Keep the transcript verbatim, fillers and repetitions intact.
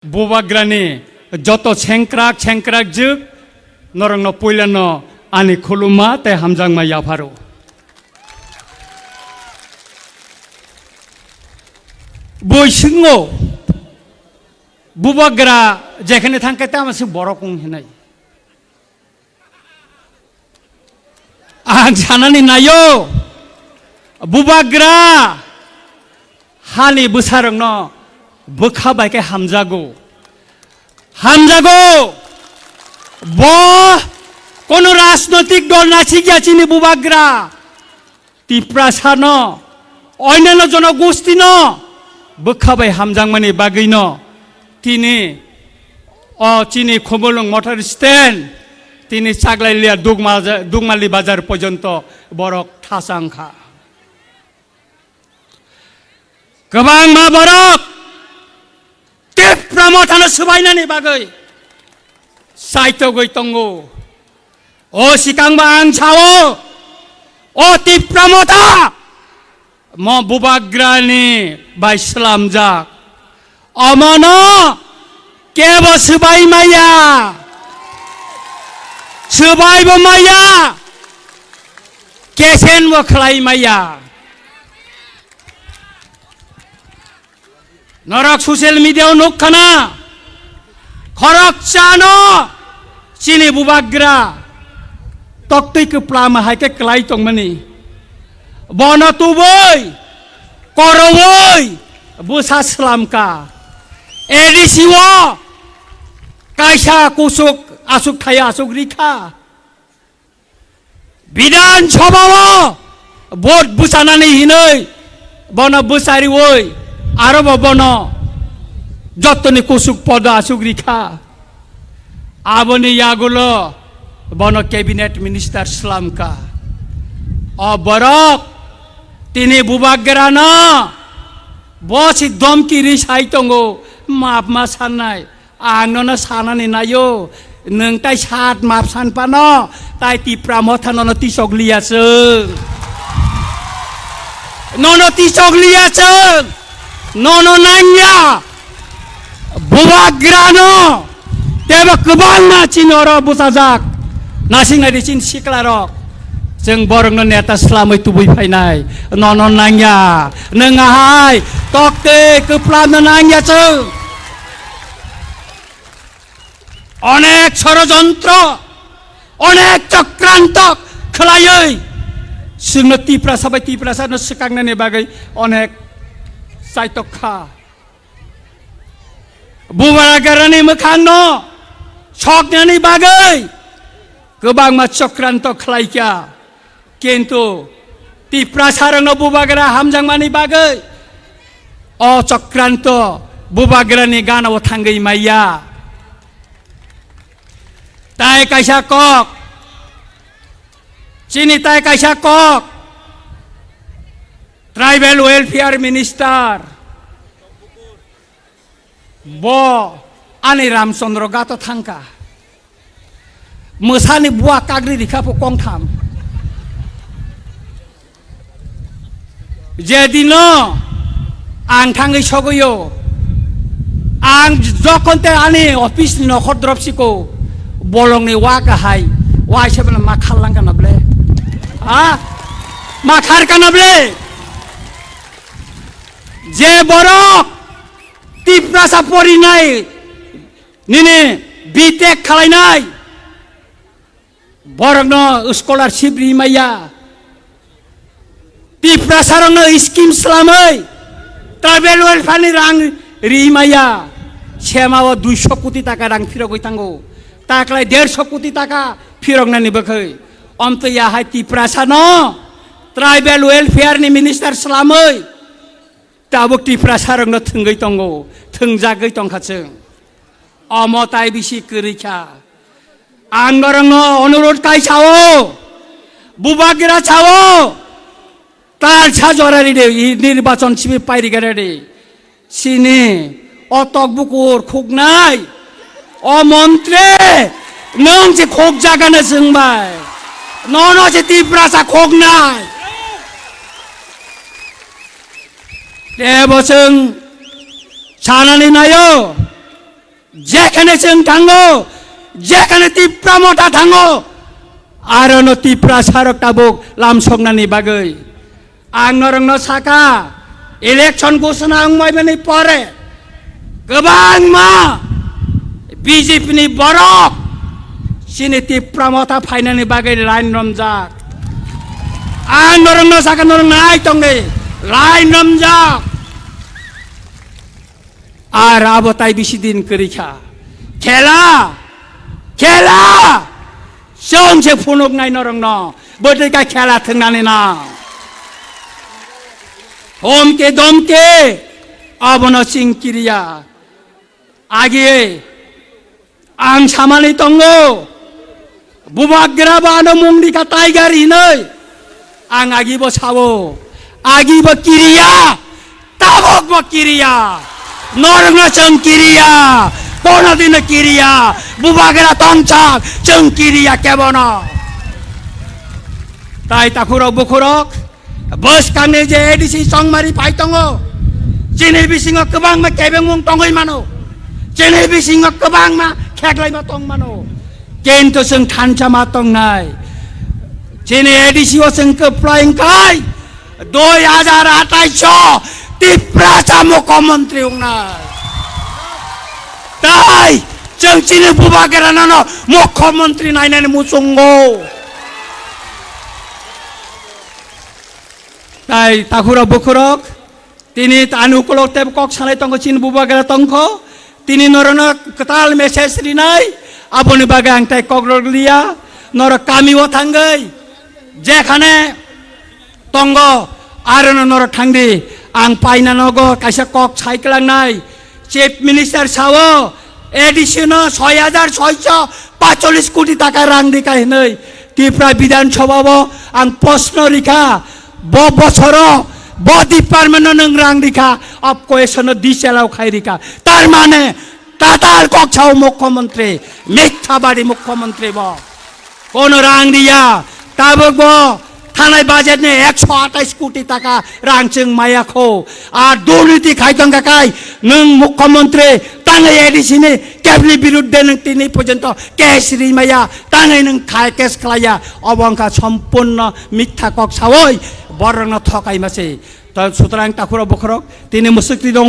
Bubagrani joto sengkrak sengkrak jwk norokno puilano ani khulumma tei hamjakma yapharo. Boi swngo, Bubagra jekhane thangkhe tamo se borok wng hinai. Ang sanani naio, Bubagra hani bwsarokno bwkha bai khe hamjago. Hamjago. Bo kono rajnotik dol nasikya chini Bubagra. Tiprasano, oinano jonogostino bwkha bai hamjakmani bagwino tini o chini Khumulwng motor stand tini Chaglai Liya Dugma-, Dugmali bazar porjonto borok thasa wngkha. Kwbangma borok Tipra Mothano swbainani bagwi saitogwi tongo. O sikangba ang sao, o Tipra Motha mo Bubagrani bai slamjak. Omono kebo swbai maya, swbaibo maya, kesenbo khlai maya. Norok social media o nukkhana, khoroksa no chini Bubagra toktwi kwplama hai khe kwlai tongmani. Bono tubui, korowoi bwsa swlamkha. A D C o kaisa kusuk asuk thaya asuk rikha. Bidhan Sabha o vote bwchanani hinwi bono bwchariwi arobo bono jottoni kusuk podo asuk rikha. Aboni yagulo bono cabinet minister swlamkha. O borok tini Bubagrano bo si domki ri sai tongo, map ma sannai. Ang nono sanani naio, nwng tai sat map san pano, tai Tipra Motha nono tisok liya chwng. Nono tisok liya chwng. Nono nangya. Bubagrano. Tebo kwbangma chini oro bwchajak. Nasing nai di chini siklarok. Chwng borokno neta swlamwi tubui phainai. Nono nangya. Nwng ahai. Tokte kwplamno nangya chwng. Onek sorojontro, onek chokranto khlaiwi chwngno Tiprasa bai Tiprasano swkaknani bagwi onek chaitok kha. Bubagrani mwkhangno soknani bagwi kwbangma chokranto khlaikha. Kintu Tiprasarokno Bubagra hamjakmani bagwi o chokranto Bubagrani ganao thangwi maya. Tai kaisa kok, chini tai kaisa kok, Tribal Welfare Minister, bo ani Ramchandra Ghato thangkha. Mwsani bua kagri rikha pho kongtham. Jedino ang thangwi sogwi o, ang jokhon te ani office ni nokhor drop siko, bolongni wa kahai, wa se bana ma khar lang kana ble? Ha? Ma khar kana ble? Je borok Tiprasa porinai nini B Tech khalainai borokno scholarship ri maya. Tiprasarokno scheme slamwi tribal welfare ni rang ri maya. Sema o duiso koti taka rang phirogwi tango. Taklai derso koti taka phiroknani bwkhwi. Omtwi ya hai Tiprasano tribal welfare ni minister slamwi. Tabuk Tiprasarokno thwngwi tongo, thwngjagwi tongkha chwng. Omo tai bisi kwrwi kha. Ang norokno onurot kai sao, Bubagra sao, tal sa jora ride, i nirbachon sibi pairigare de. Sini, o tok bukur khuknai, o montri, nwng se khukjagana chwngbai. Nono se Tiprasa khuknai. Tebo chwng sanani naio, Jekhane chwng thango, jekhane Tipra Motha thango, arono Tiprasa rok tabuk lam soknani bagwi. Ang norokno saka, election ghosona wngmani pore kwbangma B J P ni borok chini Tipra Motha phainani bagwi line romjak. Ang norokno saka, norok nai tongdi, line romjak. Ar abo tai bisi din kwrwi kha. Khela! Khela! Chwng se phunuknai norokno. Bwtwi kha khela thwngnani no. Homke domke abono chwng kiriya. Agi Ang samani tongo, bubagra bo ano mung rikha Tiger hinwi. Ang agi bo sao, agi bo kiriya, tabok bo kiriya, norokno chwng kiriya, kono dino kiriya, bubagra tongsak chwng kiriya kebono. Tai takhurok bukhurok, bwskangni je A D C chongmari phai tongo, chini bisingo kwbangma kebengmung tongwi mano, chini bisingo kwbangma kheklaima tong mano, kintu chwng thansa ma tongnai. Chini A D C o chwng kwplai wngkhai dui hajar athais o Tiprasa mukhyamantri wngnai. Tai chwng chini bubagrano mukhyamantri nainani muchungo. Tai takhurok bukhurok, tini ani ukulok tei kok sanai tongkho, chini bubagra tongkho, tini norokno kwtal message rinai, aboni bagwi ang tai kok rwliya, norok kamio thangwi, jekhane tongo, arono norok thangdi, ang paina nogo kaisa kok sai kwlangnai, Chief Minister sao, A D C no soi hajar soiso pacholis koti taka rang rikha hinwi Tripura Bidhan Sabha o ang proshno rikha, bo bosoro bo department no nwng rang rikha, abo question no disalo khai rikha. Tar mane tatal kok sao mukhyamantri, mithabadi mukhyamantri bo. Kono rang riya, tabuk bo thanai budget ni ekso atais koti taka rang chwng maya kho. Ar durniti khai tong kha kai, nwng mukhyamantri, tangwi A D C ni kebni birudde nwng tini porjonto case ri maya, tangwi nwng khai case khlaiya, obo wngkha sompurno mitha kok sawi borokno thokai mase. To sutrang takhurok bokhorok tini mwswk twi dong.